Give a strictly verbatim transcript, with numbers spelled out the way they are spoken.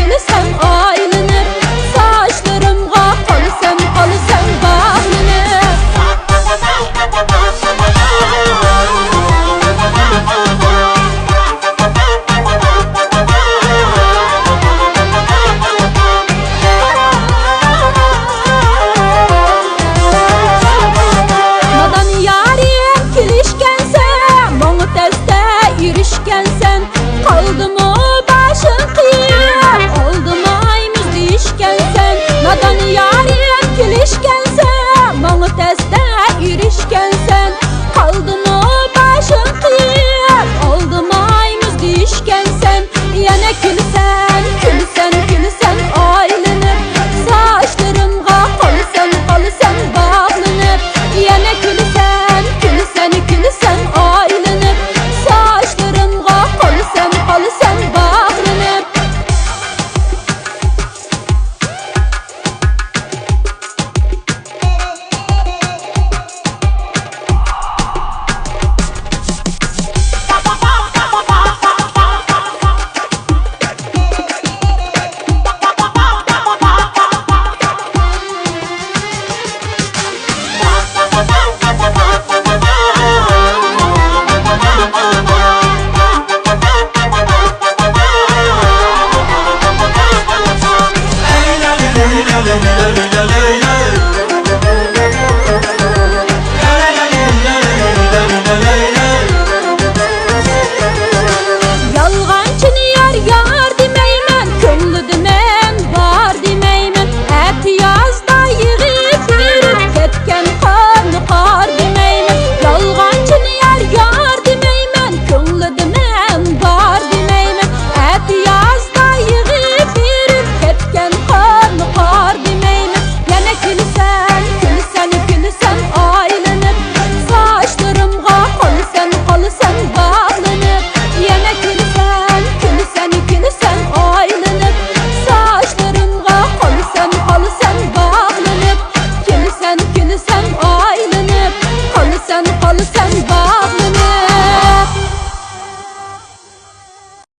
كۈلسەم ئايلىنىپ، ساچلىرىمغا قالسام، قالسام باغلىنىپ. نادان يارىم كۈلۈشكەنسەن، ماڭا تەستە يۈرۈشكەنسەن، قالدىمۇ باشىڭ قېيىپ، ئالدىمايمىز دېيىشكەنسەن. نادان يارىم كۈلۈشكەنسەن، ماڭا تەستە يۈرۈشكەنسەن، قالدىمۇ باشىڭ قېيىپ، ئالدىمايمىز دېيىشكەنسەن. يەنە كۈلىسەن، كۈلىسەن، كۈلىسەن.